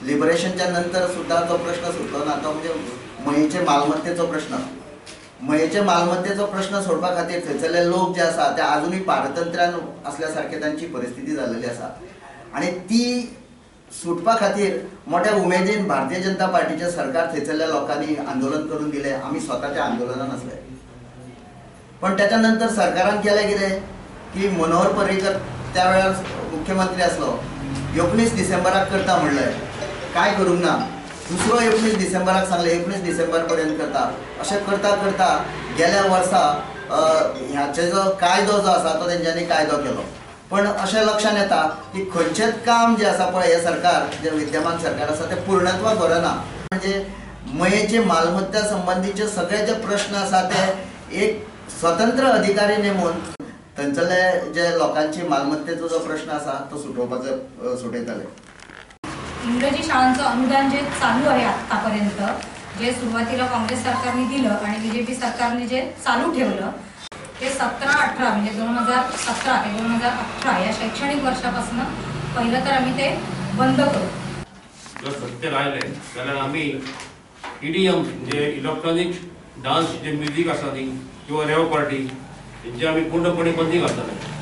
लिबरेशनच्या नंतर सुद्दां जो प्रश्न सुटलो ना तो म्हणजे मयेचे मालमत्तेचो प्रश्न. मयेचे मालमत्तेचो प्रश्न सोडपा खातीर थंयसरले लोक जे आसा ते आजुनूय पारतंत्र्यान असल्या सारके तांची परिस्थिती जाल्लेली आसा आनी ती सुटपा खातीर मोठ्या उमेदीन भारतीय जनता पार्टीचे सरकार थंयसरल्या लोकांनी आंदोलन करून दिलें. आमी स्वता त्या आंदोलनान आसले. पण त्याच्या नंतर सरकारान केलें कितें की मनोहर पर्रीकर त्या वेळार मुख्यमंत्री आसलो, 19 डिसेंबराक करता म्हणलें, काय करूंक ना. दुसरो 19 डिसेंबराक सांगलें 19 डिसेंबर पर्यंत करता. अशें करता करता गेल्या वर्सा ह्याचे जो कायदो जो आसा तो तेंच्यांनी कायदो केलो. पण अशें लक्षांत येता की खंयचेंच काम जें आसा पळय हें सरकार जें विद्यमान सरकार आसा तें पूर्णत्वाक व्हरना. म्हणजे मयेचे मालमत्ता संबंदीचे सगळे जे प्रश्न आसा ते एक स्वतंत्र अधिकारी नेमून थंयसरले जे लोकांची मालमत्तेचो जो प्रश्न आसा तो सुटोवपाचो सुटयताले. इंग्रजी शाळांचं अनुदान जे चालू आहे आतापर्यंत, जे सुरुवातीला काँग्रेस सरकारने दिलं आणि बीजेपी सरकारने जे चालू ठेवलं ते 17-18 म्हणजे 2017 ते 2018 या शैक्षणिक वर्षापासून पहिलं तर आम्ही ते बंद करू. जर सत्तेर आयले जाल्यार आमी ईडीएम म्हणजे इलेक्ट्रॉनिक डान्स जे म्युजीक आसा न्ही किंवा रेव पार्टी हेंची आमी पूर्णपणे बंदी घालतले.